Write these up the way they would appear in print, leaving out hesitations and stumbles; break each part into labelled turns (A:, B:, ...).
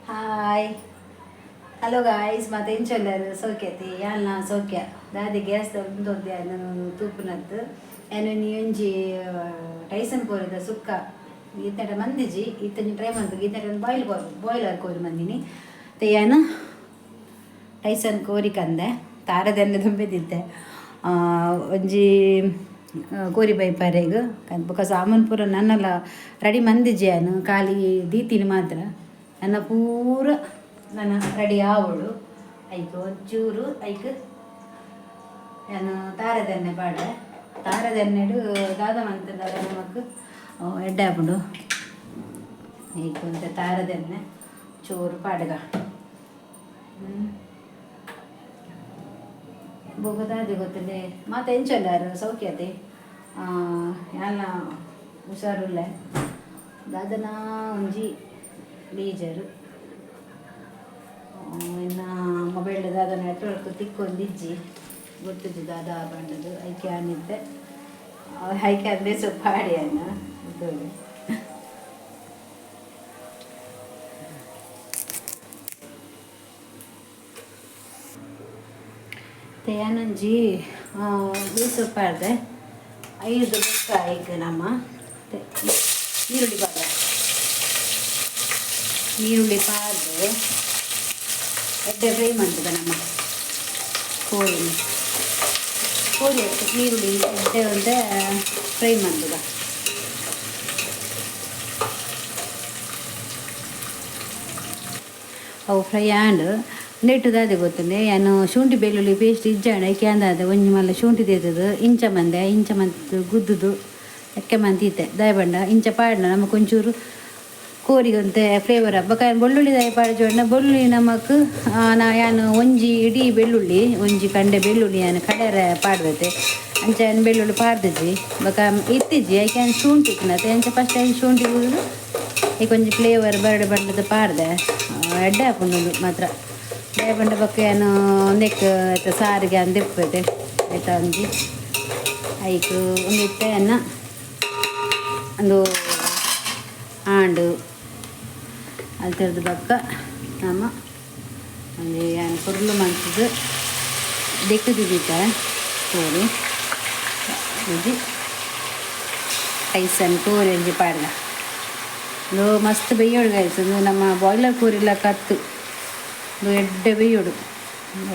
A: Hi hello guys, ಮಾತ ಎಂಚೊಲ್ಲೆರ್? ಸೌಖ್ಯತೆ? ಯಾನ್ಲ ಸೌಖ್ಯ. ದಾದೆ gas ಉಂದೊಂದೆ ತೂಪುನದ್ದು. ಯಾನ್ ಒಂಜಿ ಟೈಸನ್ ಕೋರಿದ ಸುಕ್ಕ ಈತಡ ಮಂದಿಜಿ, ಈತಂಜಿ ಟ್ರೈ ಮಲ್ಪು. ಈತಡ ಬಾಯ್ಲ್ ಬಾಯ್ಲರ್ ಕೋರಿ ಮಂದಿನಿ. ಯಾನ್ ಟೈಸನ್ ಕೋರಿ ಕಂದೆ ತಾರದೆನ್ನೆ ದುಂಬೆದಿತ್ತೆ. ಒಂಜಿ ಕೋರಿ ಬೈಪಾರೆಗ್ ಬೊಕ ಸಾಮಾನು ಪೂರ ನನ್ನಲ ರೆಡಿ ಮಂದಿಜಿ. ಯಾನ್ ಖಾಲಿ ದೀತಿನಿ ಮಾತ್ರ. ನನ್ನ ಪೂರ ನನ್ನ ರೆಡಿ ಆವೊಡು. ಐಕ್ ಒಂಚೂರು ಐಕ್ ಯಾನ್ ತಾರದೆಣ್ಣೆ ಪಾಡ್ಡೆ. ತಾರದೆಣ್ಣೆಡ್ ದಾದ ಮಂತುಂಡ ನಮಕ್ ಎಡ್ಡೆ ಆಪುಂಡು. ಐಕ್ ಒಂತೆ ತಾರದೆಣ್ಣೆ ಚೂರು ಪಾಡ್ಗ. ಬೊಕ ದಾದೆ ಗೊತ್ತುಂಡೆ? ಮಾತ ಎಂಚೊಲ್ಲಾರು? ಸೌಖ್ಯತೆ? ಯಾನ್ಲ ಹುಷಾರುಲ್ಲೆ. ದಾದನಾ ಒಂಜಿ ಬೇಜಾರು. ಎನ್ನ ಮೊಬೈಲ್ ದಾದ ನೆಟ್ವರ್ಕ್ ತಿಕ್ಕೊಂದಿಜ್ಜಿ, ಗೊತ್ತಿಜ್ಜಿ ದಾದ ಪಂಡದು. ಐಕೆ ಆನಿತ್ತೆ ಐಕೆ ಅಂದೇ ಪಾಡಿ ಅನ್ನ. ಯಾನೊಂಜಿ ಬೇಸೊಪ್ಪು ಪಾಡ್ದೆ. ಐದು ಬೊಕ್ಕ ಐಕ್ ನಮ್ಮ ನೀರುಳ್ಳಿ ಪಾಡ್ದೆ. ನೀರುಳ್ಳಿ ಪಾಡ್ದು ಎಡ್ಡೆ ಫ್ರೈ ಮಾಡ್ತದೆ ನಮ್ಮ ಕೋರಿನ. ಕೋರಿ ನೀರುಳ್ಳಿ ಎಡ್ಡೆ ಒಂತೆ ಫ್ರೈ ಮಾಡ್ತದ. ಅವು ಫ್ರೈ ಆಂಡ್. ನೆಟ್ಟು ದಾದೆ ಗೊತ್ತುಂಡೆ? ಯಾನ್ ಶುಂಠಿ ಬೆಳ್ಳುಳ್ಳಿ ಪೇಸ್ಟ್ ಇಜ್ಜಾಂಡ ಐಕೆ ಅಂದಾದ ಒಂಜಿ ಮಲ್ಲ ಶುಂಠಿ ದೇತದು ಇಂಚ ಮಂದೆ ಇಂಚ ಮಂತ್ ಗುದ್ದುದು ಎಕ್ಕೆ ಮಂತ್ ಇತ್ತೆ. ದಾಯೆ ಪಂಡ ಇಂಚ ಪಾಡ್ನ ನಮಕ್ ಒಂಚೂರು ಕೋರಿಗೊಂತೆ ಫ್ಲೇವರ್. ಬೊಕ ಬೆಳ್ಳುಳ್ಳಿ ದಾಯೆ ಪಾಡ್ಜೋಂಡ, ಬೆಳ್ಳುಳ್ಳಿ ನಮಕ್ ನಾ ಯಾನ್ ಒಂಜಿ ಇಡೀ ಬೆಳ್ಳುಳ್ಳಿ, ಒಂಜಿ ಕಂಡೆ ಬೆಳ್ಳುಳ್ಳಿ ಯಾನ್ ಕಡೆರೆ ಪಾಡ್ಬೆತೆ. ಅಂಚ ಯಾನ್ ಬೆಳ್ಳುಳ್ಳಿ ಪಾಡ್ದಿಜಿ. ಬೊಕ ಇತ್ತಿಜಿ, ಐಕೆ ಯಾನ್ ಶುಂಠಿ ಇತ್ತಿನತೆ. ಅಂಚ ಫಸ್ಟ್ ಯಾನ್ ಶುಂಠಿ ಗುದ್ದುದು ಐಕ್ ಒಂಜಿ ಫ್ಲೇವರ್ ಬರಡ್ ಪಂಡ್ದ್ ಪಾಡ್ದೆ. ಎಡ್ಡೆ ಆಪುಂಡು ಉಂದು ಮಾತ್ರ. ದಾಯೆ ಪಂಡ ಬೊಕ ಯಾನ್ ಉಂದೆಕ್ ಐತ ಸಾರಿಗೆ ಯಾನ್ ದೆಪ್ಪುವೆ. ಐತ ಒಂಜಿ ಐಕ್ ಉಂದಿತ್ತೆ ಎನ್ನ ಉಂದು ಆಂಡ್. ಅಲ್ತರ್ದು ಬೊಕ್ಕ ನಮ ಒಂಜಿ ಯಾನ್ ಪೊರ್ಲು ಮಂತ್‌ದ್ ದೆಕ್ಕ್‌ದ್ ದೀತೆ ಕೋರಿ. ಒಂಜಿ ಟೈಸನ್ ಕೋರಿ ಒಂಜಿ ಪಾಡ್ದ. ಉಂದು ಮಸ್ತ್ ಬೇಯೋಡು ಗೈಸ್. ಉಂದು ನಮ್ಮ ಬಾಯ್ಲರ್ ಕೋರಿ ಲೆಕ್ಕ ಅತ್ತ್. ಉಂದು ಎಡ್ಡೆ ಬೇಯೋಡು,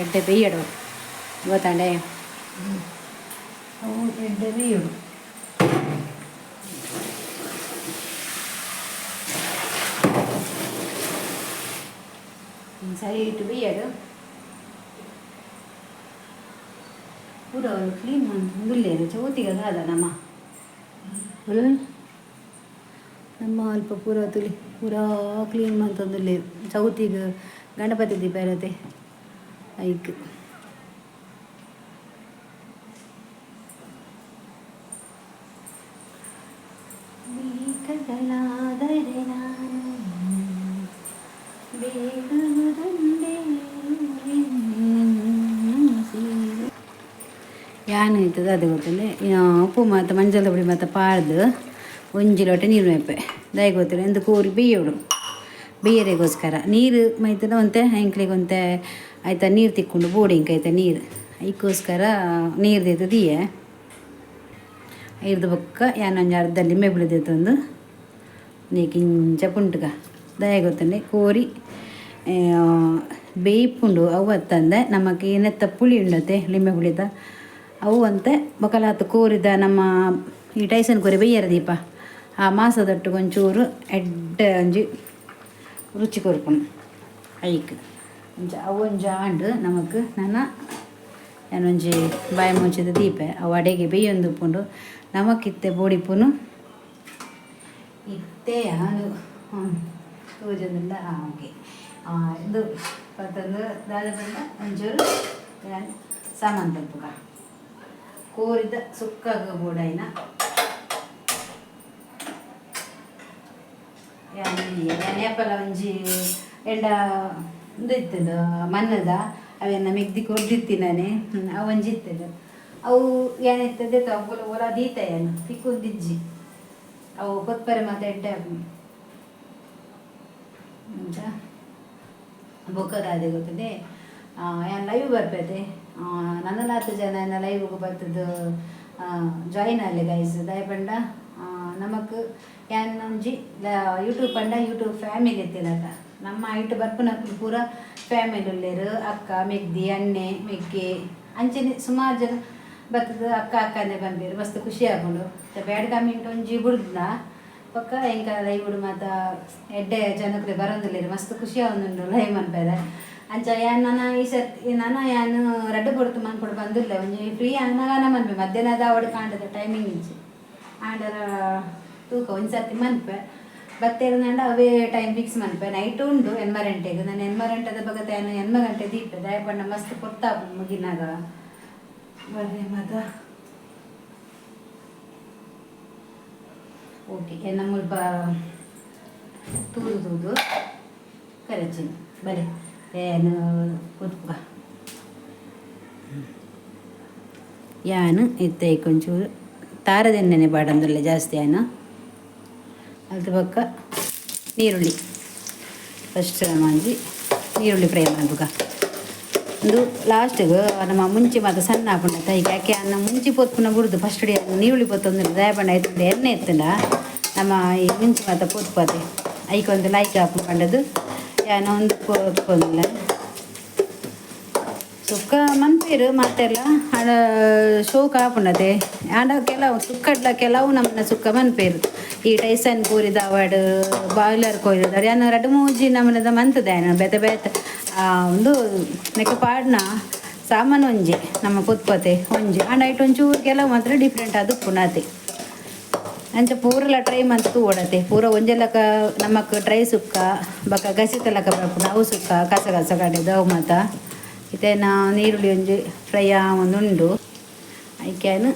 A: ಎಡ್ಡೆ ಬೇಯಡು, ಗೊತ್ತಾಂಡೆ? ಅವು ಎಡ್ಡೆ ಬೇಯೋಡು. ಸರಿ ಇಟ್ಟು ಬೇಯಡು. ಪೂರ ಕ್ಲೀನ್ ಮಂತೊಂದುಲ್ಲೆರ್. ಚೌತಿಗ್ ದಾದ ನಮ್ಮ ನಮ್ಮ ಅಲ್ಪ ಪೂರ ತೂಲೆ, ಪೂರ ಕ್ಲೀನ್ ಮಂತೊಂದುಲ್ಲೆರ್. ಚೌತಿಗ್ ಗಣಪತಿ ದೀಪೆರತೆ ಐಕ್. ಮೇಘಗಳಾದರೆ ನಾನು ಬೇಡುವುದೊಂದೇ. ಯಾನ್ ಇತ್ತದ ಅದು ಗೊತ್ತುಂಡೆ? ಉಪ್ಪು ಮಾತ ಮಂಜಲ್ ಪುಡಿ ಮಾತ ಪಾಡ್ದು ಒಂಜಿ ಲೋಟ ನೀರು ಮೈಪೆ. ದಾಯೆ ಗೊತ್ತುಂಡೆ? ಇಂದು ಕೋರಿ ಬೇಯೋಡು. ಬೇಯರೆಗೋಸ್ಕರ ನೀರು ಮೈತುಂಡ ಒಂತೆ ಎಂಕ್ಲೆಗ್ ಒಂತೆ ಐತ ನೀರು ತಿಕ್ಕುಂಡು ಬೋಡು ಎಂಕ್ ಐತ ನೀರು. ಐಕ್ಕೋಸ್ಕರ ನೀರು ದೀತ್ ದೀಯೆ. ಐರ್ದ್ ಬೊಕ್ಕ ಯಾನ್ ಒಂಜಿ ಅರ್ಧ ಲಿಂಬೆ ಪುಳಿ ದೆತ್ತೊಂದು ನೀಕ್ ಇಂಚ ಪುಂಟುಗ. ದಾಯೆ ಗೊತ್ತುಂಡೆ? ಕೋರಿ ಬೇಯ್ಪುಂಡು. ಅವು ಅತ್ತಂದೆ ನಮಕ್ ನೆತ್ತ ಪುಳಿ ಉಂಡತೆ, ಲಿಂಬೆ ಪುಳಿತ ಅವು ಒಂತೆ. ಬೊಕಲಾತ್ ಕೋರಿದ ನಮ್ಮ ಈ ಟೈಸನ್ ಕೋರಿ ಬೇಯ್ಯರ ದೀಪ ಆ ಮಾಸದೊಟ್ಟುಗು ಒಂಚೂರು ಎಡ್ಡೆ ಒಂಜಿ ರುಚಿ ಕೊರ್ಪುಂಡು ಐಕ್. ಅಂಚ ಅವು ಒಂಜಿ ಆಂಡ್. ನಮಕ್ ನನ ಯಾನ್ ಒಂಜಿ ಬಾಯಿ ಮುಚ್ಚಿದ ದೀಪೆ. ಅವು ಅಡೆಗೆ ಬೇಯೊಂದು ಉಪ್ಪುಂಡು. ನಮಕ್ ಇತ್ತೆ ಬೋಡಿಪ್ಪುನು ಇತ್ತೆ ಅದು ತೋಜೊಂದುಂಡ? ಹಾಂ, ಓಕೆ. ಇದು ಪತ್ತೊಂದು ದಾದ ಪಂಡ ಒಂಚೂರು ಯಾನ್ ಸಾಮಾನು ತಲ್ಪುಗ. ಕೋರಿದ ಸುಕ್ಕಗ್ ಬೋಡಾಯಿನ ಯಾನ್ ಯಾನ್ ಏಪಲ ಒಂಜಿ ಎಂಡ ಉಂದು ಇತ್ತದು ಮಣ್ಣದ ಅವೆನ್ನ ಮೆಗ್ದಿ ಕೊರ್ದಿತ್ತಿನಾನೆ. ಅವು ಒಂಜಿ ಇತ್ತದು. ಅವು ಏನಿತ್ತದೆ ಒಲ ಒಲ ದೀತ ಯಾನ್ ತಿಕ್ಕೊಂದಿಜ್ಜಿ. ಅವು ಕೊತ್ಪರೆ ಮಾತ ಎಡ್ಡೆ ಆಪುಂಡು. ಅಂಚ. ಬೊಕ್ಕ ದಾದೆ ಗೊತ್ತುಂಡೆ, ಯಾನ್ ಲೈವ್ ಬರ್ಪೆತೆ. ನನಲಾತ್ ಜನ ಎನ್ನ ಲೈವ್ಗ್ ಬತ್ತುದು ಜಾಯಿನ್ ಆಲೆ ಗೈಸ್. ದಾಯೆ ಪಂಡ ನಮಕ್ ಯಾನ್ ಒಂಜಿ ಯೂಟ್ಯೂಬ್ ಪಂಡ ಯೂಟ್ಯೂಬ್ ಫ್ಯಾಮಿಲಿ ಇತ್ತಿಲಕ. ನಮ್ಮ ಐಟ್ ಬರ್ಪುನಕುಲು ಪೂರ ಫ್ಯಾಮಿಲಿ ಉಲ್ಲೆರ್. ಅಕ್ಕ ಮೆಗ್ದಿ ಅಣ್ಣೆ ಮೆಗ್ಗೆ ಅಂಚನೆ ಸುಮಾರು ಜನ ಬತ್ತುದು ಅಕ್ಕ ಅಕ್ಕಂದೆ ಪನ್ಪೆರ್. ಮಸ್ತ್ ಖುಷಿ ಆಪುಂಡು. ಬ್ಯಾಡ್ ಕಮೆಂಟ್ ಒಂಜಿ ಬುಡ್ದ್ನ ಬೊಕ್ಕ ಎಂಕ ಲೈವ್ ಮಾತ ಎಡ್ಡೆ ಜನಕುಲು ಬರೊಂದುಲ್ಲೆರ್. ಮಸ್ತ್ ಖುಷಿ ಆವೊಂದುಂಡು ಲೈವ್ ಮನ್ಪೆರೆ. ಅಂಚ ಯಾನ್ ನನ ಈ ಸರ್ತಿ ನನ ಯಾನ್ ರಡ್ಡ್ ಪೊರ್ತು ಮನ್ಪೊಡು ಪಂದುಲ್ಲೆ. ಒಂಜಿ ಫ್ರೀ ಆನಗ ಮನ್ಪೆ, ಮಧ್ಯಾಹ್ನದ ಆವಡ್ ಕಾಂಡದ ಟೈಮಿಂಗ್ ಇಜ್ಜಿ. ಆಂಡಲ ತೂಕ ಒಂಜಿ ಸರ್ತಿ ಮನ್ಪೆ ಬತ್ತೆರ್ಂಡ ಅವೇ ಟೈಮ್ ಫಿಕ್ಸ್ ಮನ್ಪೆ. ನೈಟ್ ಉಂಡು 8 ಗಂಟೆಗೆ. ನಾನು 8 ಗಂಟೆದ ಬಗತ ಯಾನ್ 8 ಗಂಟೆ ದೀಪೆ. ದಾಯೆ ಪಂಡ ಮಸ್ತ್ ಪೊರ್ತಾಪುಂಡು ಮುಗಿನಾಗ. ಬರ್ರೆ ಮಾತ ಓಕೆ. ಎನ್ನ ಮುಲ್ಪ ತೂದು ತೂದು ಕರಚಿನ ಬಲೆ ಏನು ಕುತ್ಪುಗ ಯಾನು ಇತ್ತೆ ಒಂಚೂರು ತಾರದೆಣ್ಣೆನೆ ಪಾಡೊಂದುಲ್ಲೆ ಜಾಸ್ತಿ ಯಾನು. ಅಲ್ತ ಬೊಕ್ಕ ನೀರುಳ್ಳಿ ಫಸ್ಟ್ ಒಂಜಿ ನೀರುಳ್ಳಿ ಫ್ರೈ ಮನ್ಪುಗ. ಉಂದು ಲಾಸ್ಟಿಗೆ ನಮ್ಮ ಮುಂಚಿ ಮಾತ ಸಣ್ಣ ಆಪುಂಡು ಈಗ. ಯಾಕೆ ಅನ್ನ ಮುಂಚಿ ಪೊತ್ಪುನ ಬುಡ್ದು ಫಸ್ಟ್ ನೀರುಳ್ಳಿ ಪೊತ್ತೊಂದುಲ್ಲೆ. ದಾಯೆ ಪಂಡ ಐತ ಎಣ್ಣೆ ಇತ್ತುಂಡ ನಮ್ಮ ಈ ಮುಂಚಿ ಮಾತ ಪೊತ್ಪತೆ. ಐಕ್ ಒಂದು ಲೈಕ್ ಆಪುಂಡು ಪಂಡದು ಯಾನ್ ಒಂದು ಪೊತ್ಪೊಂದುಲ್ಲೆ. ಸುಕ್ಕ ಮನ್ಪೆರ್ ಮಾತೆರ್ಲ ಆಂಡ ಶೋಕ್ ಆಪುಂಡತೆ. ಆಂಡ ಕೆಲವು ಸುಕ್ಕಡ್ಲ ಕೆಲವು ನಮೂನೆ ಸುಕ್ಕ ಮನ್ಪೆರ್. ಈ ಟೈಸನ್ ಕೋರಿದ ಆವಡ್ ಬಾಯ್ಲರ್ ಕೋರಿದ ಯಾನ್ ರಡ್ಡ್ ಮೂಜಿ ನಮೂನೆದ ಮಂತುದೆ ಯಾನ್ ಬೇತೆ ಬೇತೆ. ಉಂದು ನೆಕ್ಕ್ ಪಾಡ್ನ ಸಾಮಾನು ಒಂಜಿ ನಮ್ಮ ಪೊತ್ಪತೆ ಒಂಜಿ. ಆಂಡ ಐಟ್ ಒಂಚೂರು ಕೆಲವು ಮಾತ್ರ ಡಿಫ್ರೆಂಟ್ ಆದ್ ಉಪ್ಪುಂಡು ಆತೆ. ಅಂಚ ಪೂರಲ ಟ್ರೈ ಮಂತ್ ತೂವೊಡತೆ. ಪೂರ ಒಂಜೆ ಲಕ ನಮಕ್ ಡ್ರೈ ಸುಕ್ಕ ಬೊಕ ಗಸಿತ ಲಕ ಬರ್ಪುಂಡು ಅವು ಸುಕ್ಕ ಕಸ ಕಸ ಕಡೆದು ಅವು ಮಾತ. ಇತ್ತೆ ನೀರುಳ್ಳಿ ಒಂಜಿ ಫ್ರೈ ಆವೊಂದುಂಡು. ಐಕ್ ಯಾನ್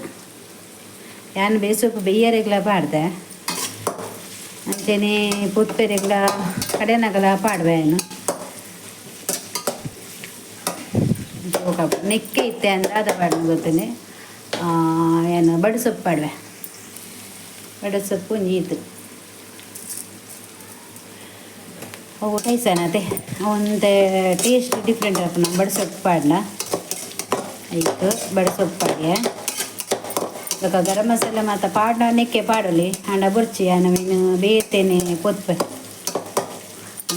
A: ಯಾನ್ ಬೇಸೊಪ್ಪು ಬೆಯ್ಯರೆಗ್ಲ ಪಾಡ್ದೆ. ಅಂಚೆನೆ ಪೊತ್ಪೆರೆಗ್ಲ ಕಡೆನಗಲ ಪಾಡ್ವೆ ಯಾನ್. ನೆಕ್ಕೆ ಇತ್ತೆ ಅಂದ್ ದಾದ ಪಾಡ್ನ ಗೊತ್ತುಂಡೆ, ಯಾನ್ ಬಡಸೊಪ್ಪು ಪಾಡ್ವೆ. ಬಡಸೊಪ್ಪು ಒಂಜಿ ಈತ್ ಅವು ಟೈಸನ್ ಅತೆ ಒಂತೆ ಟೇಸ್ಟ್ ಡಿಫ್ರೆಂಟ್ ಆಪುಂಡು ಬಡಸೊಪ್ಪು ಪಾಡ್ಂಡ. ಐಕ್ ಬಡಸೊಪ್ಪು ಪಾಡ್ಯೆ. ಬೊಕ ಗರಂ ಮಸಾಲೆ ಮಾತ ಪಾಡ್ಂಡ ನೆಕ್ಕೆ ಪಾಡೊಲಿ. ಆಂಡ ಬೊರ್ಚಿ ಯಾನ್ ಅವೆನ್ ಬೇತೆನೆ ಪೊತ್ಪೆ.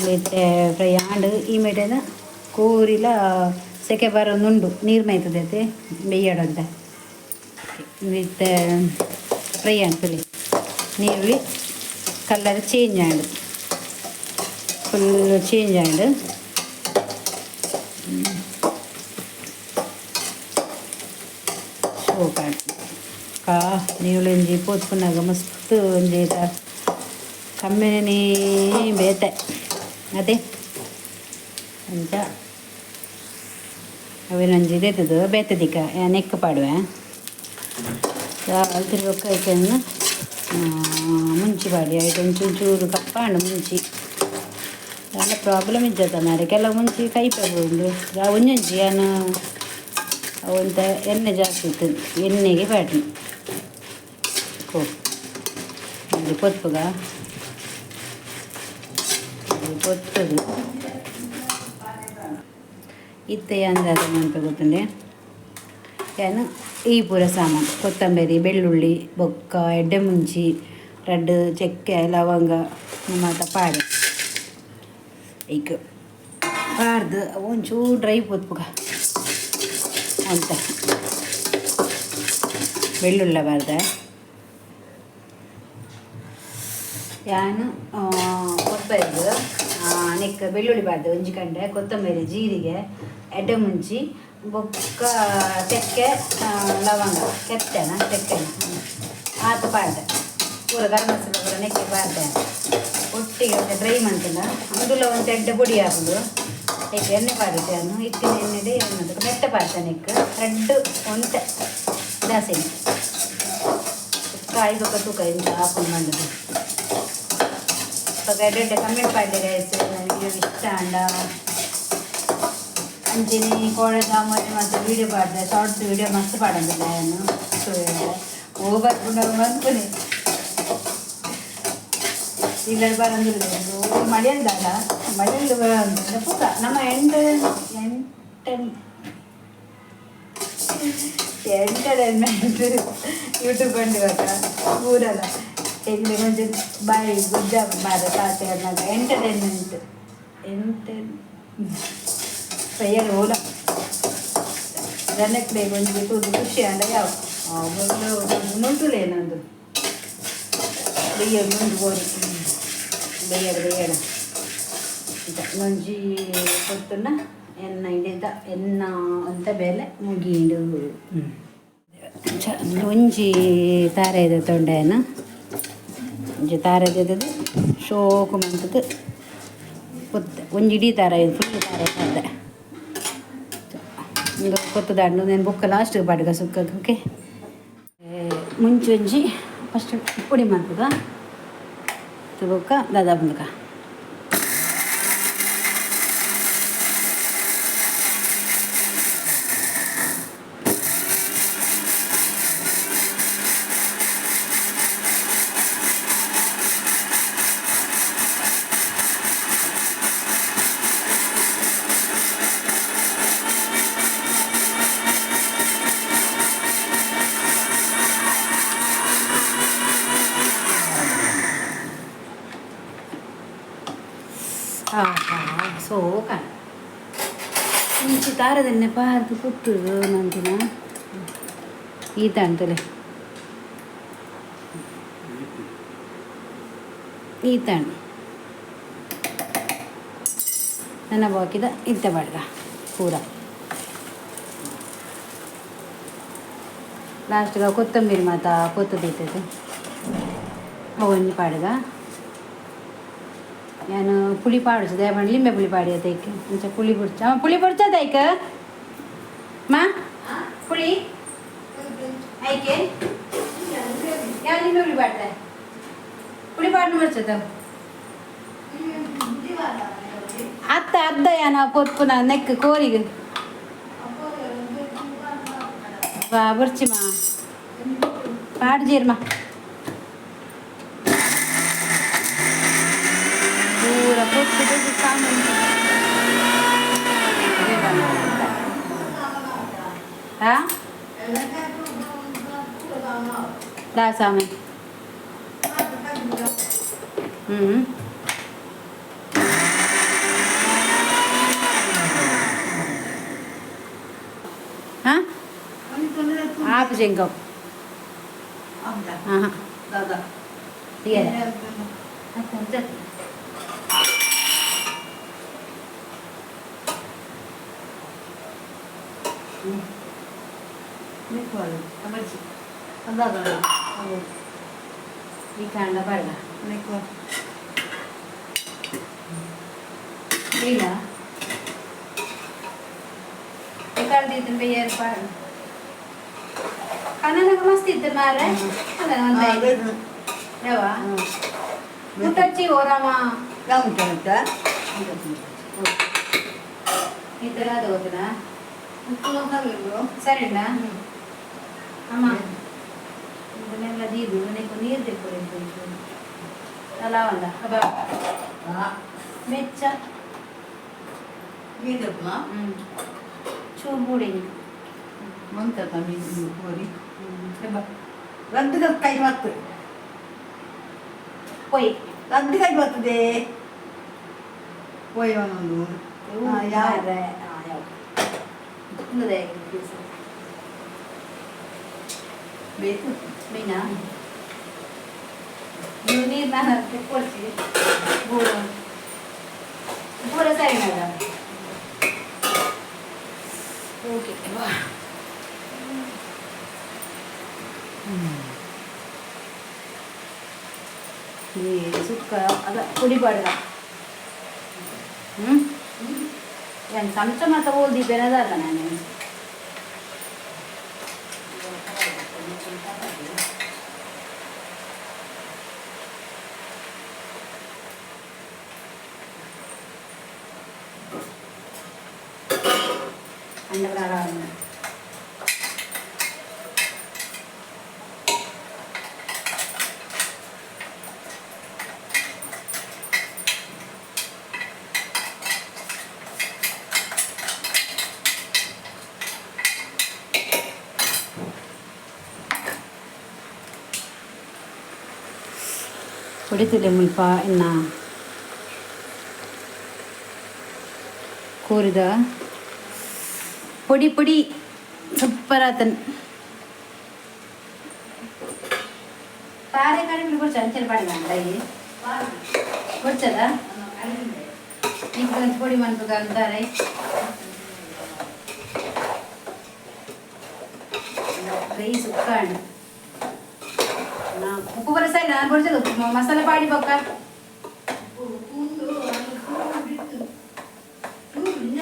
A: ಬೇತೆ ಫ್ರೈ ಆಂಡ್ ಈ ಮೇಟೆದ ಕೋರಿಲ ಸೆಕೆ ಬರೊಂದುಂಡು. ನೀರು ಮೈತದೈತೆ ಬೇಯಡಂತೆ. ಇತ್ತೆ ಫ್ರೈ ಆಂಡ್ ನೀರುಳ್ಳಿ ಕಲರ್ ಚೇಂಜ್ ಆಂಡ್, ಫುಲ್ ಚೇಂಜ್ ಆಂಡ್. ಶೋಕ್ ಆಂಡ್. ಕಾ ನೀರುಳ್ಳಿ ಒಂಜಿ ಪೊತ್ಪುನಗ ಮಸ್ತ್ ಒಂಜಿ ಕಮ್ಮೆನೆ ಬೇತೆ ಅದೇ. ಅಂಚ ಅವೆನ್ ಒಂಜಿ ದೆತ್ತುದು ಬೇತೆ ದಿಕ್ಕ ನೆಕ್ಕ್ ಪಾಡುವೆ. ಅಲ್ತಿರ್ ಬೊಕ್ಕ ಐಕೆನ್ ಮುಂಚಿ ಪಾಡಿ. ಐಟ್ ಒಂಚೂರು ಕಪ್ಪಾಂಡ್ ಮುಂಚಿ ದಾಲ ಪ್ರಾಬ್ಲಮ್ ಇಜ್ಜತ ಮಾರ್ರೆ. ಕೆಲವು ಮುಂಚಿ ಕೈಪೆ ಉಂಡು ಒಂಜೊಂಜಿ ಯಾನ್ ಒಂತೆ ಎಣ್ಣೆ ಜಾಸ್ತಿ ಇತ್ತು ಎಣ್ಣೆಗೆ ಪಾಡ್ನಿ. ಕೋ ಒಂಜಿ ಪೊತ್ಪುಗ ಪೊತ್ತುದು ಇತ್ತೆ ಯಾನ್ ದಾದ ಮನ್ಪೆ ಗೊತ್ತುಂಡೆ, ಯಾನ್ ಈ ಪೂರ ಸಾಮಾನು ಕೊತ್ತಂಬರಿ ಬೆಳ್ಳುಳ್ಳಿ ಬೊಕ್ಕ ಎಡ್ಡೆ ಮುಂಚಿ ರಡ್ಡ್ ಚಕ್ಕೆ ಲವಂಗ ಮಾತ ಪಾಡಿ. ಐಕ್ ಪಾಡ್ದು ಒಂಚೂರು ಡ್ರೈ ಪೊತ್ಪುಗ ಅಂತ ಬೆಳ್ಳುಳ್ಳಿ ಪಾಡ್ದೆ. ಯಾನ್ ಕೊತ್ತಂಬರಿಗ್ ನೆಕ್ ಬೆಳ್ಳುಳ್ಳಿ ಪಾಡ್ದೆ ಒಂಜಿ ಕಂಡೆ, ಕೊತ್ತಂಬರಿ ಜೀರಿಗೆ ಎಡ್ಡೆ ಮುಂಚಿ ಬೊಕ್ಕ ಚಕ್ಕೆ ಲವಂಗ ಕೆತ್ತೆನ ಚಕ್ಕೆನ ಆತ್ ಪಾಡ್ದೆ. ಪೂರ ಗರಂ ಮಸಾಲ ಪೂರ ನೆಕ್ಕೆ ಪಾಡ್ದೆ. ಒಟ್ಟಿಗೆ ಒಂತೆ ಡ್ರೈ ಮಂತ್ಂಡ ಅಂದುಲ ಒಂತೆ ಎಡ್ಡೆ ಪೊಡಿ ಆಪುಂಡು. ಐಕ್ ಎಣ್ಣೆ ಪಾಡಿದ್ದೆ ಯಾನ್. ಇತ್ತಿನ ಎಣ್ಣೆಡೆ ಎಣ್ಣೆ ಮೆತ್ತ ಪಾಡ್ದೆ. ನೆಕ್ ರಡ್ಡ್ ಒಂತೆ ದಾಸೆಮಿ ಕಾಯಿ ಬೊಕ್ಕ ತೂಕ ಎಂಚ ಆಪುಂಡು ಪಂಡುದು. ಬೊಕ ಎಡ್ಡೆ ಎಡ್ಡೆ ಕಮೆಂಟ್ ಪಾಡ್ಲೆ ಗೈಸ್ ವಿಡಿಯೋ ಇಷ್ಟ ಆಂಡ. ಅಂಚೆನೆ ಕೋಡೆ ಸಾಮಾನ್ಯ ಮಾತ ವೀಡಿಯೋ ಪಾಡ್ದೆ. ಶಾರ್ಟ್ಸ್ ವೀಡಿಯೋ ಮಸ್ತ್ ಪಾಡೊಂದುಲ್ಲೆ ಯಾನ್. ಓ ಬರ್ಪುಂಡು ಮನ್ಪುನೆ ಇಲ್ಲಡ್ ಬರೊಂದುಲ್ಲೆ. ಓ ಮಳಿಯಂದಾಲ ಮಡಲ್ ಪೂರ ನಮ್ಮ ಎಂಟನ್ ಎಂಟರ್ಟೈನ್ಮೆಂಟ್ ಯೂಟ್ಯೂಬ್ ಬಂದಿವಾಗ ಪೂರಲ್ಲ ಎಂಗ್ಲೆ ಒಂಜಿ ಬಾಯಿ ಗುಜ್ಜ ಮಾರ ಪಾತೆರ್ನಗ ಎಂಟರ್ಟೈನ್ಮೆಂಟ್ ಎಂಟರ್ ಪಯ್ಯರ್ ಓಲ ಜನಕ್ಲೆಗ್ ಒಂಜಿ ತೂದು ಖುಷಿ ಆಂಡ ಯಾವ ಮೊದಲು ನುಂಟುಲೇ ನಂದು ಬಯ್ಯಡ್ ನುಂಡು ಬೋರಿ ಬಯ್ಯಡ್ ಬಯ್ಯಡ ಒಂಜಿ ಪೊರ್ತುನ ಎನ್ನ ಇಡಿದ ಎನ್ನ ಅಂತ ಬೇಲೆ ಮುಗೀಂಡು. ಒಂಜಿ ತಾರೆದ ತೊಂಡೆನ, ಒಂಜಿ ತಾರೆದ ಶೋಕು ಮಂತದ್ದು ಪೊತ್ತು, ಒಂಜಿ ಇಡೀ ತಾರ ಫುಲ್ ತಾರೆ ಪಾಡ್ದೆ. ಉಂದು ಪೊತ್ತುದಾಂಡು నేను ಬೊಕ್ಕ ಲಾಸ್ಟ್ ಪಾಡ್ಗ ಸುಕ್ಕಗ್. ಓಕೆ, ಮುಂಚಿ ಒಂಜಿ ಫಸ್ಟ್ ಪೊಡಿ ಮಲ್ಪುಗ, ಬೊಕ್ಕ ದಾದ ಬಂದಕ. ಆಹಾ, ಸೋಕ ಇಂಚಿ ತಾರದನ್ನೆ ಪಾರ್ದು ಪುತ್ತು ನಂತಿನ ಈತ ಅಂತಲೆ ಈತಾಣ್ ನನ್ನ ಬಾಕಿದ ಇತ್ತೆ ಬಾಡ್ಗ ಪೂರ. ಲಾಸ್ಟ್ಗೆ ಕೊತ್ತಂಬರಿ ಮಾತ ಕೊತ್ತು ದೀತದೆ, ಒಂಜಿ ಪಾಡ್ಗ. ನಾನು ಪುಳಿ ಪಾಡುದು ದೇವ ಲಿಂಬೆ ಪುಳಿ ಪಾಡಿ ಅದಕ್ಕೆ ಇಂಚ ಪುಳಿ ಬುಡ್ಚ ಪುಳಿ ಬುಡ್ಚದ ಐಕ ಮಾ ಪುಳಿ ಐಕೆ ಯಾವ ಲಿಂಬೆ ಪುಳಿ ಪಾಡ್ದೆ ಪುಳಿ ಪಾಡ್ನ ಬಡ್ಚದ ಅತ್ತ ಅರ್ಧ ಯಾನ ಪೊತ್ಪುನ ನೆಕ್ ಕೋರಿಗೆ ಬಾ ಬುರ್ಚಿ ಮಾ ಪಾಡ್ಜೀರ್ಮಾ ಪೂರ ಪೊತ್ತು ಸಾಮಾನು. ಹಾ ದಾ ಸಾಮಾನು. ಹ್ಞೂ ಹಾಂ ಆಪ್ ಜೆಂಗವ್. ಹಾಂ ಹಾಂ ಈ ಕಾಂಡ ಬೇಡ ಇಲ್ಲ ಕಾಳ್ದಿದ್ದು ಬೇಯರ್ ಪಾಡು ಕನ್ನಡಕ ಮಸ್ತ್ ಇತ್ತು ಮಾರ್ರೆ. ಅಲ್ಲ ಒಂದು ಯಾವ ಮುಟ್ಟಚ್ಚಿ ಓರಾಮ ಈ ಥರ ಅದು ಗೊತ್ತನಾ? ಸರಿನಾ ಅಮ್ಮ? ಇದನ್ನೆಲ್ಲ ದೀದು ನೆಕ್ಕು ನೀರು ತೆಕ್ಕೊಡಿ ಒಂಚೂರು ಅಲ್ಲ ಒಂದ ಅಬ್ಬ ಮೆಚ್ಚ. ಹ್ಞೂ, ಚೂರು ಬೂಡಿ.
B: ರದ್ದು ಕೈ ಮತ್ತು
A: ಪೊಯ್
B: ರದ್ದು ಕೈ ಬರ್ತದೆ ಪೋಯ್ ಒಂದೊಂದು ಯಾವ
A: ಯಾವ ಇನ್ನದೇ
B: ಬೇಕು.
A: ಮೀನಾ ನೀವು ನೀರು ನಾನು ತೆಕ್ಕೊಳ್ಸಿ ಬೂರ ಪೂರ. ಸರಿ ಮೇಡಮ್, ಓಕೆ. ವಾ ಈ ಸುಕ್ಕ ಅದ ಪುಡಿ ಪಾಡ್ದ. ಹ್ಞೂ, ಏನು ಚಮಚ ಮಾತ ಓದಿ ಬೆನದಲ್ಲ ನಾನು. ಅಂಡವರಾಳ. ಪೊಡಿ ತುಲೆ ಮುಲ್ಪ ಇನ್ನ ಕೋರಿದ ಪೊಡಿ ಪೊಡಿ ಸೂಪರ್ ಆತನ್. ತಾರೆ ಕಡಿಮೆ ಕೊಡ್ಚ ಅಂಚನೆ ಪಾಡಿದ ಅಂಡಾಯಿ ಕೊಡ್ಚದ ಈಗ ಒಂಜಿ ಪೊಡಿ ಮನ್ಪುಗ ಅಂತಾರೆ. ಡ್ರೈ ಸುಕ್ಕ ಅಂಡ್ ಉಪ್ಪು ಬರಸ ಇಲ್ಲ. ನಾನು ಕೊಡ್ಚದ ಉಪ್ಪು ಮಸಾಲೆ ಪಾಡಿ ಬೊಕ್ಕ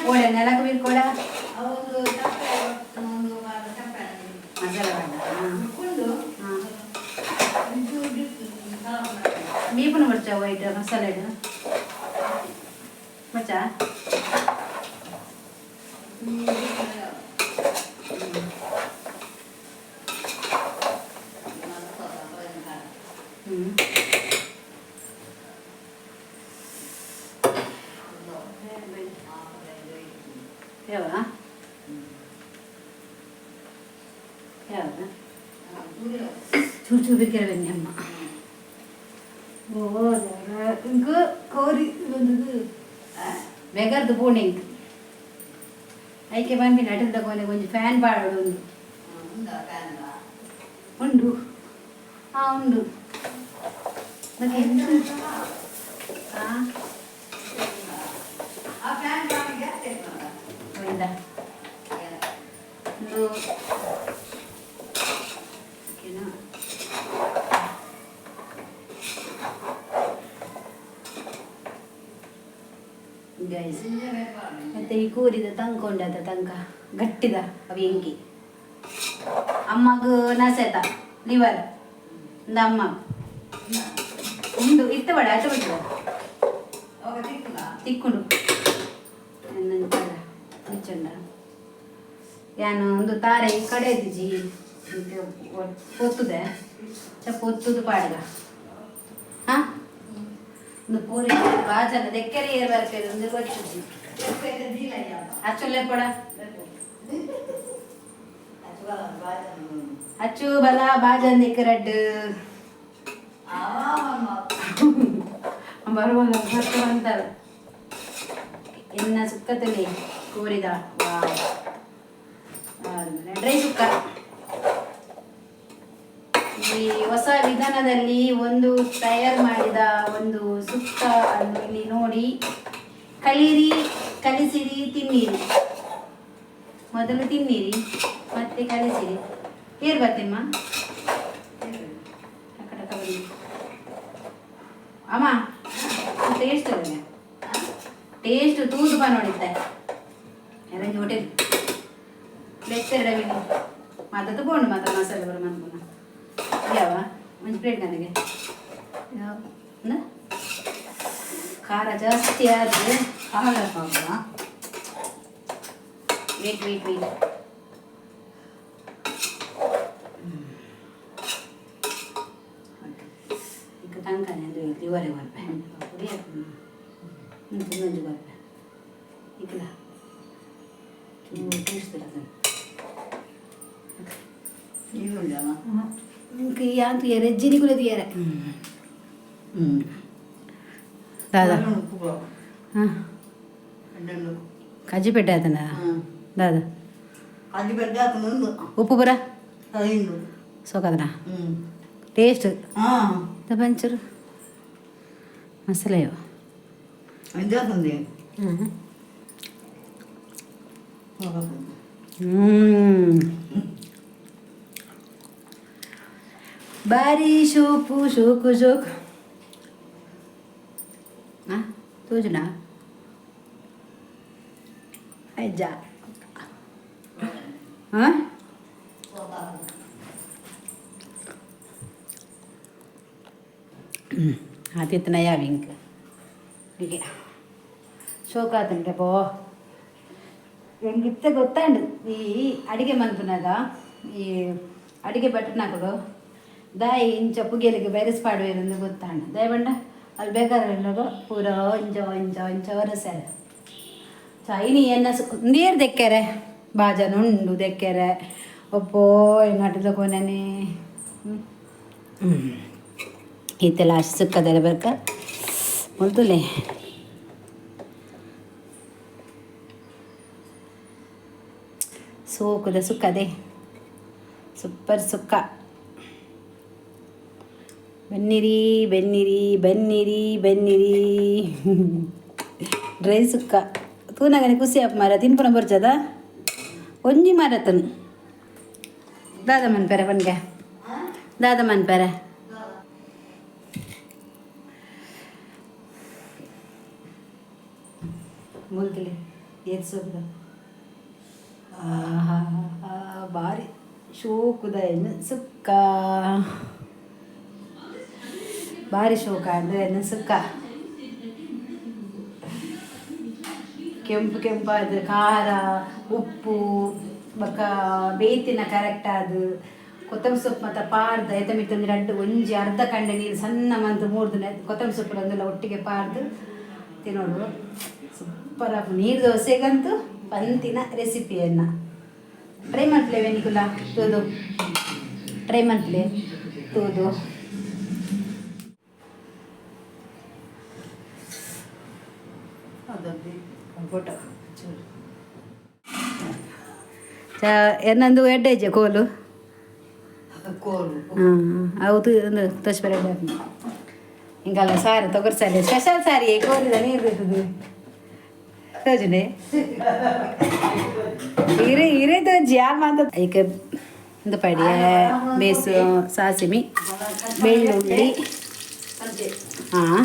A: ಕೋಡ ನೆಲಕ್ಕೆ ಬೀರ್ಕೋಡ ಮಸಾಲೆ ಬೇಡ. ಹಾಂ, ಬೀಪುನ ಮರ್ಚ ವೈಟ್ ಮಸಾಲೆ ಇಡು ಮಚ್ಚ. ಹ್ಞೂ, ಯಾವ ಯಾವ್ದು ಚೂರು ಚೂರು ಬೇಕಿರ ಬನ್ನಿ ಅಮ್ಮ. ಓ ಇಂಕು
B: ಕೋರಿ ಬಂದದ್ದು.
A: ಬೆಗರ್ದು ಪೂಣಿಂಕ್ ಐಕೆ ಪನ್ಪಿನ ಅಟಲ್ ಕೊನೆ ಒಂಜಿ ಫ್ಯಾನ್ ಪಾಡೋಡು ಒಂದು ಉಂಡು. ಹಾಂ, ಉಂಡು. ಮತ್ತೆ ಎಂತ? ಹಾಂ, ಉಂಡ ಒಂದು. ಓಕೆನಾ? ಗೈಸ್, ಮತ್ತೆ ಈ ಕೂರಿದ ತಂಕ ಉಂಡದ ತಂಕ ಗಟ್ಟಿದ ಅವು ಎಂಕಿ ಅಮ್ಮಗ್ ನಸೆತ ಲಿವರ್ ಇಂದ ಅಮ್ಮ ಉಂಡು ಇತ್ತ ಬೇಡ ಆಚೆ ಬಿಟ್ಟು ತಿಕ್ಕುಂಡು ಮುಚ್ಚುಂಡ. ಯಾನು ಒಂದು ತಾರೆ ಈ ಕಡೆ ಇದ್ದಿಜಿ ಪೊತ್ತುದೆ ಚಪ್ಪ ಒತ್ತುದು ಪಾಡ್ಗ. ಹಾ, ಒಂದು ಪೂರಿ ಬಾಜನ ದೆಕ್ಕೆರೆ ಏರ್ ಬರ್ಪೇರು ಒಂದು ಗೊತ್ತಿಜ್ಜಿ. ಅಚ್ಚುಲ್ಲೆ ಪಡ ಅಚ್ಚು ಬಲ ಬಾಜನ್ ದೆಕ್ಕರಡ್ಡು ಬರುವಾಗ ಬರ್ತ ಅಂತಾರೆ. ಎನ್ನ ಸುಕ್ಕದಲ್ಲಿ ಕೋರಿದ ವಾವ್ ಡ್ರೈ ಸುಕ್ಕ. ಈ ಹೊಸ ವಿಧಾನದಲ್ಲಿ ಒಂದು ತಯಾರು ಮಾಡಿದ ಒಂದು ಸುಕ್ಕ ಅನ್ನು ಇಲ್ಲಿ ನೋಡಿ ಕಲೀರಿ, ಕಲಿಸಿರಿ, ತಿನ್ನಿರಿ. ಮೊದಲು ತಿನ್ನಿರಿ, ಮತ್ತೆ ಕಲಿಸಿರಿ. ಏರ್ ಬರ್ತೀಮ್ಮ ಟಕ ಟಕ ಬನ್ನಿ. ಅಮ್ಮ, ಟೇಸ್ಟ್ ಟೇಸ್ಟ್ ತೂದು ಬಾ ನೋಡಿದ್ದೆ. ಅರೇಂಜ್ ಹೋಟೆಲ್ ಲೆಚ್ಚರ್ ಡವಿನಿ ಮಾತದ್ದು ಬೋಂಡು ಮಾತ್ರ ಮಸಾಲೆ ಬರ ಮನ್ಪುನ ಯಾವ ಒಂಜಿ ಪ್ಲೇಟ್ ನನಗೆ. ಖಾರ ಜಾಸ್ತಿ ಆದರೆ
B: ಖಾರ ಪಾಪ.
A: Wait wait wait. ಈಗ ತಂಕನೆ ಅದು ಇವರೇ ಬರ್ಪೆ ಪುಡಿ ಇನ್ನೊಂದು ಬರ್ಪೆ ಇಕ್ಕಲ ಚೂರು ಟೇಸ್ಟ್ ಇರ್ತದೆ.
B: ಈರುಳ್ಳವ.
A: ಇಂಕ ಯಾಂತು ಎರೆ ಕೂಡ ಎರೆ. ಹ್ಞೂ ದಾದಾ. ಹಾಂ, ಕಜ್ಜಿ ಪೆಟ್ಟೆ ಆತನ ದಾದಾ.
B: ಕಜ್ಜಿ ಪೆಟ್ಟೆ ಆತನ.
A: ಉಪ್ಪು ಬರ.
B: ಉಂಡು.
A: ಸೋಕದನ.
B: ಹ್ಞೂ.
A: ಟೇಸ್ಟ್.
B: ಹಾಂ.
A: ಪಂಚರು ಮಸಾಲೆಯೋ.
B: ಎಂತಾತಂದೆ?
A: ಹ್ಞೂ. ಬಾರಿ ಶೋಕು ಶೋಕು ಶೋಕು. ಹಾಂ, ತೋಜುನಾ ಅಜ್ಜ? ಹಾಂ, ಆತಿತ್ತನ ಯಾವ ಇಂಕ್ ಹೀಗೆ ಶೋಕಾತಂಡೆ ಪೋ. ಎಂಗಿತ್ತೆ ಗೊತ್ತಾಂಡು ಈ ಅಡಿಗೆ ಮನ್ಪುನಾಗ ಈ ಅಡಿಗೆ ಭಟ್ರನಕುಲು ದಾಯಿ ಇಂಚ ಪುಗೆಲಿಗೆ ಬೈರಸ್ ಪಾಡುವೆರಂದು ಗೊತ್ತಾಂಡು. ದಯಬಂಡ ಅಲ್ಲಿ ಬೇಕಾದ್ರೆ ಪೂರ ಇಂಚ ಇಂಚ ಇಂಚ ಒರೆಸ್ಯಾರ. ಚೈನಿ ಎನ್ನ ನೀರು ದೆಕ್ಕೆರೆ ಬಾಜನ ಉಂಡು ದೆಕ್ಕೆರೆ. ಒಪ್ಪೋ ಎನ್ನಟಿದ ಕೊನೆನೆ. ಹ್ಞೂ. ಇತ್ತೆ ಲಾಸ್ಟ್ ಸುಕ್ಕದಲ್ಲ ಬರ್ಕ ಮುಲ್ತುಲೆ. ಸೋಕುದ ಸುಕ್ಕದೆ ಸೂಪರ್ ಸುಕ್ಕ. ಬನ್ನಿರಿ ಬನ್ನಿರಿ ಬನ್ನಿರಿ ಬನ್ನಿರಿ. ಡ್ರೈ ಸುಕ್ಕ ತೂನಗನೆ ಖುಷಿ ಆಪ್ ಮಾರ ತಿನ್ಪುನ ಬರ್ಚದ ಒಂಜಿ ಮಾರತನು ದಾದ ಮನ್ಪೆರೆ ಪನ್ಗೆ ದಾದ ಮನ್ಪೆರೆ. ಮುಲ್ತಲೆ ಏತ್ ಸೊಪ್ಪುದ ಆಹಾ ಬಾರಿ ಶೋಕುದ ಎಣ್ಣೆ ಸುಕ್ಕ ಬಾರಿ ಶೋಕ ಅಂದ್ರೆ ಎಣ್ಣೆ ಸುಕ್ಕ ಕೆಂಪು ಕೆಂಪಾದ ಖಾರ ಉಪ್ಪು ಬೊಕ್ಕ ಬೇತಿನ ಕರೆಕ್ಟ್ ಆದ್ ಕೊತ್ತಂಬರಿ ಸೊಪ್ಪು ಮತ್ತು ಪಾರ್ದ್ ಐತ ಮಿತ್ತ್ ಒಂಜಿ ರಡ್ಡ್ ಒಂಜಿ ಅರ್ಧ ಕಂಡೆ ನೀರು ಸಣ್ಣ ಮಂತ್ ಮೂರ್ದು ಕೊತ್ತಂಬರಿ ಸೊಪ್ಪು ಒಂದೆಲ್ಲ ಒಟ್ಟಿಗೆ ಪಾರ್ದ್ ತಿನ್ನೋಡು. ಸೂಪರ್ ಆಪುಂಡು ನೀರು ದೋಸೆಗಂತೂ ಪಂತಿನ ರೆಸಿಪಿಯನ್ನು ಟ್ರೈ ಮಲ್ಪುಲೆ ವೆನಿಕುಲ ತೂದು ಟ್ರೈ ಮಲ್ಪುಲೆ ತೂದು. ಫೋಟೋ ಚೂರು ಚಾ ಎನ್ನೊಂದು ಎಡ್ಡೆ ಕೋಲು.
B: ಕೋಲು.
A: ಹಾಂ ಹೌದು, ಒಂದು ತೋಚ್ಬರ ಹಿಂಗಲ್ಲ ಸಾರು ತೊಗರಿ ಸಾರಿ ಸ್ಪೆಷಲ್ ಸಾರಿ ಕೋಲಿದ ನೀರು ಬೀರ್ತದೆ ತೋಜುನೆ ಇರೆ ಇರೆ ತೋಜಿ ಯಾರು ಮಾತ ಐಕ ಒಂದು ಪಡಿಯ ಬೇಸು ಸಾಸಿಮಿ ಬೆಳ್ಳುಳ್ಳಿ ಹಾಂ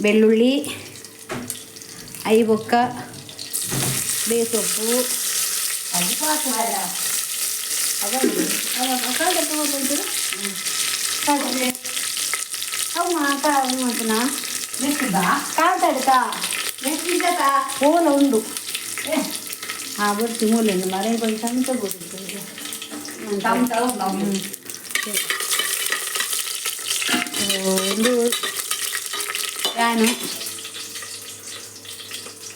A: ಬೆಳ್ಳುಳ್ಳಿ I ಬೊಕ್ಕ ಬೇಸೊಪ್ಪು ಕಾಲ್ತಡ್ಕ ಓಲ ಉಂಡು. ಹಾಂ ಬರ್ತಿ ಮೂಲೆ ಮರ ಕೊಂಚ ಸಂತ ಒಂದು ನಾನು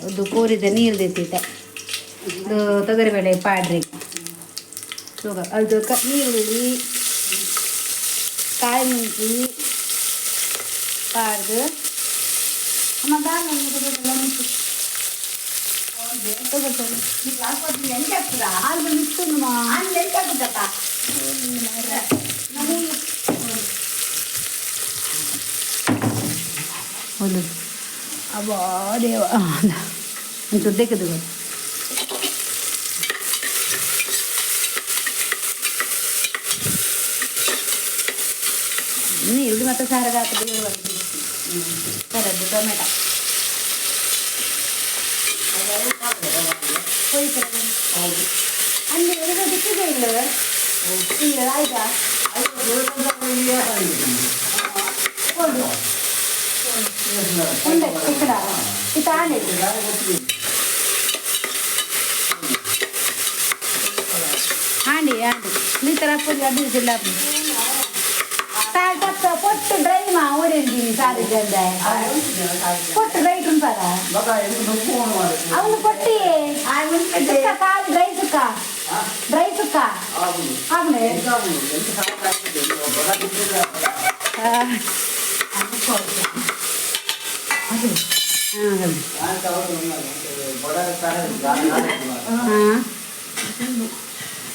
A: ಅದು ಕೋರಿದ ನೀರು ದೆತ್ತಿತ್ತೆ ಇದು ತೊಗರಿಬೇಳೆ ಪಾಡ್ರಿ ತೂಕ ಅದು ಕ ನೀರುಳ್ಳಿ ಕಾಯಿ ಮುಂಚಿ ಪಾಡ್ದು ಅಮ್ಮ ದಾಲ್ ಹಾಲು ಮಿತ್ತುಂಡು ಒಂದು ಅಬ್ಬಾ ದೇವ ಒಂಚೂರು ದೇಕದು. ಈರುಳ್ಳಿ ಮತ್ತು ಸಾರಿಗೆ ಹಾಕಿದ್ರೆ ಸರದ್ದು ಟೊಮೆಟೊ ಅಲ್ಲಿ ಎಲ್ಲಿಗೆ ಸಿಕ್ಕಿದೆ ಇಲ್ಲ ಇಲ್ಲ ಆಯ್ತಾ ಉಂಡೆ ఇక్కడ ಇತ್ತಾನೆ. ಆಂಡಿ ಆಂಡಿ ಈ ಥರ ಪೊಡಿ ಅದು ಜಿಲ್ಲ ತಪ್ಪ ಪೊಟ್ಟು ಡ್ರೈ ಮಾ ಊರಿಂತೀನಿ ಸಾರಿ ಜಂದ ಪೊಟ್ಟು ಡ್ರೈ ಉಂಟಾರ ಅವನು ಪೊಟ್ಟಿ ಸುಕ್ಕ ಕಾಲು ಡ್ರೈ ಸುಕ್ಕ ಡ್ರೈ ಸುಕ್ಕ ಆಮೇಲೆ ಹಾಂ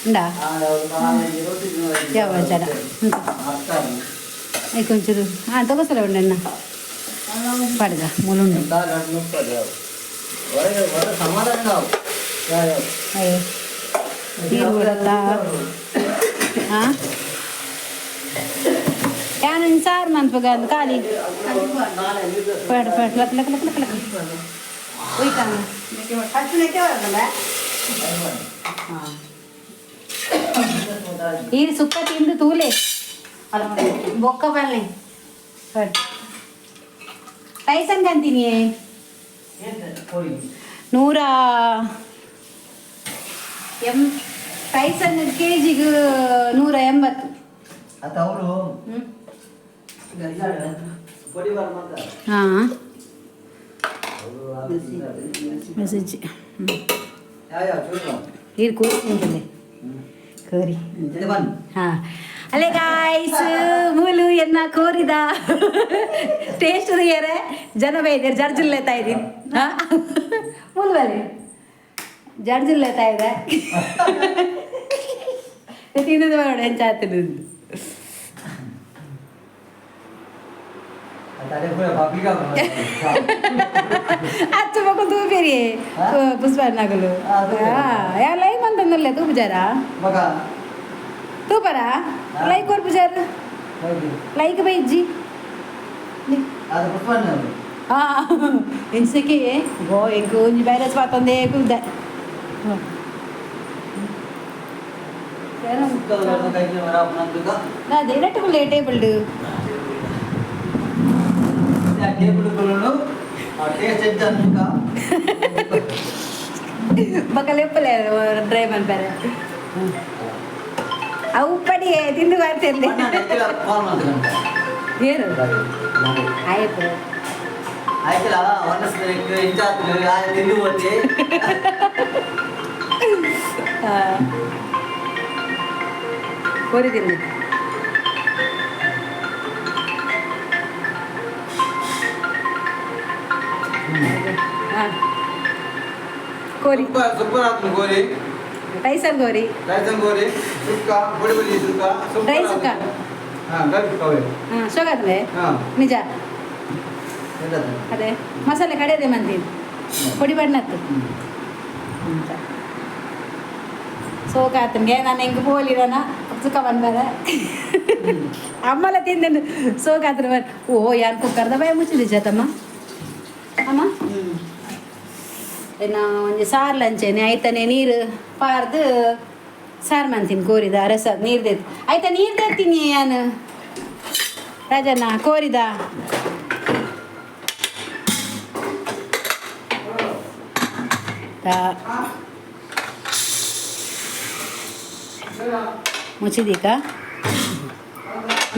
A: ಉಂಡಾ ಯಾವ ಜನ కొంచెం తొగసలే ఉండండి పడదా ములుండు. అయ్యో ನೀರು ಬಿಡತ್ತಾ ಹಾಂ ಯಾನು ಸಾರು ಮನ್ಪುಗ ಖಾಲಿ ಪಡ ಪಡ ಲಕ್ ಲಕ್ ಲಕ್ ಲಕ್ ಲಕ್ ಒಯ್ಕಾನ. ಈ ಸುಕ್ಕ ತಿಂದು ತೂಲೆ ಬೊಕ್ಕ ಬನ್ನಿ ಟೈಸನ್ ಕಂತೀನಿ ನೂರ ಎಂ ಟೈಸನ್ ಕೆ ಜಿಗೆ 180. ಹಾಂ ಮೆಸೇಜ್ ನೀರು ಕೂರಿಸಿ. ಕೋರಿ. ಹಾ, ಅಲ್ಲೇ ಗಾಯ್ಸ್, ಮೂಲು ಎನ್ನ ಕೋರಿದ ಟೇಸ್ಟ್ ಏರೆ ಜನ ಬೈದೇರು. ಜಡ್ಜುಲ್ಲೆ ತಾಯಿದೀನಿ. ಹಾ, ಮೂಲು ಬಲ್ಲಿ ಜಡ್ಜುಲ್ಲೆ ತಾಯಿದೆ. ತಿನ್ನದು ಬೇಡ, ಹೆಂಚಾಗ್ತದೆ? ಅಚ್ಚ ಮಕ್ಕಳು ತೂಪೇರಿ ಪುಷ್ಪಣ್ಣಗಳು. ಯಾ ಲೈವ್ ಅಂತಂದಲ್ಲ, ತೂಪುಜಾರ? ತೂಪರ ಲೈಕ್ ಕೊರ್ಪುಜಾರ? ಲೈಕ್ ಬೈಜ್ಜಿ. ಹಾ, ಎಂಚಕ್ಕೆ ಗೋ ಎಂಕ್ ಒಂಜಿ ಬ್ಯಾಲೆನ್ಸ್ ಪಾತೊಂದೇ ಕುಲ್ದೆ. ಅದೇ ನೆಟ್ಟುకులే ಟೇಬಲ್.
C: ಟೇಸ್ಟ್ ಎಂತ?
A: ಬೊಕ ಲೆಪ್ಪಲೆ ಡ್ರೈ ಮನ್ಪರೆ. ಅವು ಉಪ್ಪಡಿ ತಿಂದು ಬರ್ತಿರ್ಲಿ. ಏನು ಆಯ್ತು.
C: ಆಯ್ತಲ್ಲ, ಇಂಚ ತಿಂದು ಹೋಗಿ.
A: ಕೋರಿ ತಿಂದು. ಹಾಂ, ಕೋರಿ.
D: ಸೂಪರ್, ಸೂಪರ್ ಆತು ಕೋರಿ.
A: ಟೈಸನ್ ಕೋರಿ.
D: ಟೈಸನ್ ಕೋರಿ ಸುಕ್ಕ, ಪೊಡಿ ಪೊಡಿ ಸುಕ್ಕ.
A: ಡ್ರೈ ಸುಕ್ಕ.
D: ಹಾಂ, ಡ್ರೈ ಸುಕ್ಕ ಅವೇ.
A: ಹಾಂ, ಶೋಗಾತ್ಲೆ. ನಿಜ. ಅದೇ ಮಸಾಲೆ ಕಡೆಯದೆ ಮಂದಿ ಪೊಡಿ ಬಣ್ಣತ್ತು ಸೋಕಾತನ್ಗೆ. ನಾನು ಹೆಂಗೆ ಪೋಲಿರನ ಸುಕ್ಕ ಬಂದ್ಬೇರೆ ಅಮ್ಮಲ ತಿಂದೆನು. ಸೋಕಾತ್ರ. ಓ, ಯಾನ್ ಕುಕ್ಕರ್ದ ಭಯ ಮುಚ್ಚಿದೆ ತಮ್ಮ ಅಮ್ಮ. ಇನ್ನು ಒಂಜಿ ಸಾರ್ಲ ಅಂಚೆನೆ ಐತನೆ. ನೀರು ಪಾರ್ದು ಸಾರು ಮಾಡ್ತೀನಿ. ಕೋರಿದ ರಸ ನೀರು ದೇತ್ ಆಯ್ತಾ? ನೀರು ದೇತೀನಿ ಯಾನು ರಾಜಣ್ಣ ಕೋರಿದ. ಮುಚ್ಚಿದೀಕ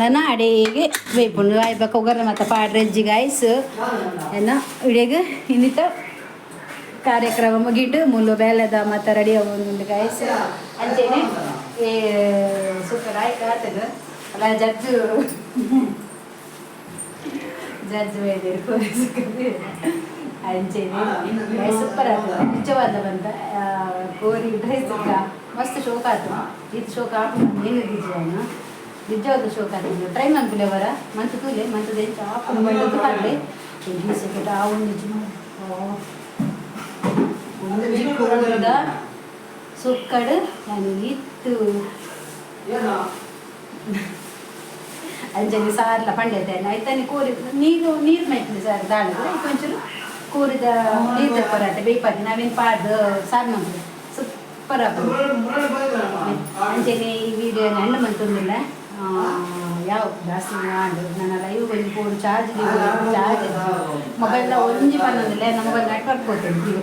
A: ನಾನು ಅಡಿಗೆ ಬೇಯ್ಪುಂಡು. ಆಯ್ಬಕ್ಕ ಒಗ್ಗರಣೆ ಮತ್ತು ಪಾಡ್ರೆ ಗಾಯ್ಸ್. ಎನ್ನ ಇಡೀಗ ಇನ್ನಿತ ಕಾರ್ಯಕ್ರಮ ಮುಗಿಟ್ಟು ಮುಲ್ಲು ಬೇಲೆದ ಮತ್ತು ರೆಡಿ ಆಗೋದು ಗಾಯ್ಸ್. ಅಂಚೆನೆ ಏ ಸೂಪರ್ ಆಯ್ತು ಆತದ ಅಲ್ಲ. ಜಡ್ಜು ಜಡ್ಜ್ ಬೈದೇರು ಕೋರಿ ಸುಕ್ಕದೆ. ಅಂಚೆನೆ ಸೂಪರ್ ಆಗ್ತದೆ ನಿಜವಾದ ಬಂತ. ಕೋರಿ ಡ್ರೈ ಸುಕ್ಕ ಮಸ್ತ್ ಶೋಕ ಆತು. ಇದು ಶೋಕ ಆಪುಂಡು ಏನು ನಿಜ ನಿಜವಾದ ಶೋಕ ಆತು. ಟ್ರೈ ಮನ್ಪುಲೆ ವರ ಮಂತ್ ತೂಲೆ ಮಂತದ ಎಂಚ ಆಪುಂಡು ಬಂದದ್ದು ಪಡ್ಲೆ. ಈ ಸೆಕೆಟ್ ಆ ಒಂದು ಒಂಜಿ ಕೋರಿದ ಸುಕ್ಕಡು ನಾನು ಇತ್ತು. ಅಂಚನೆ ಸಾರ್ಲ ಪಂಡೆತೆ ಐತಾನೆ. ಕೋರಿ ನೀರು ನೀರು ಮೈಪುಂಡು ಸಾರು ದಾಳಿದ್ರೆ ಒಂಚೂರು ಕೋರಿದ ನೀರು ತೆಪ್ಪರಾತೆ ಬೇಯ್ಪಾಕಿ ನಾವೇನು ಪಾಡ್ದು ಸಾರು ಮಂತ್ರಿ ಸೂಪರ್ ಆಪುಂಡು. ಅಂಚನೆ ಈ ವಿಡಿಯೋ ಎಂಡ್ ಮಂತೊಂದಿಲ್ಲ. ಯಾವ ಜಾಸ್ತಿ ಆಂಡ್ ನನ್ನ ಲೈವ್ ಒಂಜಿ ಫೋನ್ ಚಾರ್ಜ್ ಚಾರ್ಜ್ ಮೊಬೈಲ್ ಒಂಜಿ ಪನ್ನೊಂದಿಲ್ಲ. ನಮ್ಮ ಮೊಬೈಲ್ ನೆಟ್ವರ್ಕ್ ಹೋಗ್ತದೆ.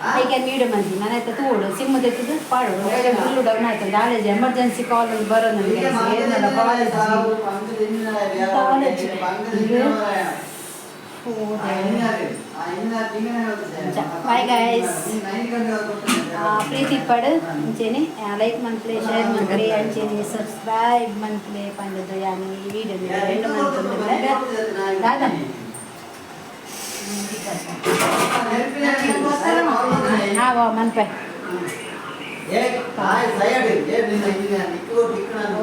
A: I can video ಮಂತಿ ನಾನು ಆಯ್ತಾ ತೂಡು ಸಿಮ್ ತೆಗೆದು ಪಾಡು ಫುಲ್ಲು ಡೌನ್ ಆಯ್ತು. ನಾಲೆಜ್ ಎಮರ್ಜೆನ್ಸಿ ಕಾಲ್ ಒಂದು ಬರೋ ನನಗೆ ಏನೆಲ್ಲ ಕಾಲೇಜ್ ಕಾಲೇಜ್. Bye guys. ಪ್ರೀತಿ ಪಡು. ಅಂಚೆನೆ ಲೈಕ್ ಮಂತ್ಲೆ, ಶೇರ್ ಮಂತ್ಲೆ, ಅಂಚೆನೆ ಸಬ್ಸ್ಕ್ರೈಬ್ ಮಂತ್ಲೆ ಪಂಡದು ಯಾನು ಈ ವಿಡಿಯೋ ಎಂಡ್ ಮಂತೊಂದಿಲ್ಲ. ದಾದಾ ಹಾಂ ಮನ್ಪೆ.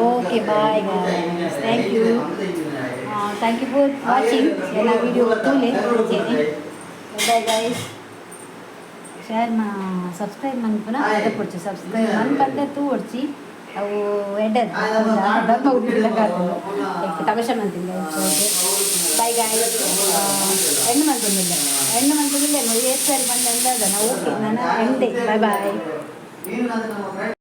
A: Okay, bye guys. Thank you. Thank you for watching. ಎಲ್ಲ ವಿಡಿಯೋ ತೂಲೆ. ಅಂಚೆನೆ ಬಾಯ್ ಗೈಸ್. ಶೇರ್ ಮಾ ಸಬ್ಸ್ಕ್ರೈಬ್ ಮನ್ಪುನ ಪೊಡ್ಚಿ. ಸಬ್ಸ್ಕ್ರೈಬ್ ಮನ್ಪಂದೆ ತೂವೊಡ್ಚಿ. ಅವು ಎಡ್ಡೆ ಧರ್ಮ ಹುಟ್ಟಿದ ತಮಾಷೆ ಮಂತಿಲ್ಲ. Bye guys. ಎಂಡ್ ಮಂತೊಂದಿಲ್ಲ, ಎಂಡ್ ಮಂತೊಂದಿಲ್ಲ. ಏತ್ ಸಾರಿ ಬಂದ. ಓಕೆ, ನಾನು ಎಂಡೆ. Bye bye.
C: ನೀನು ನಮ್ಮ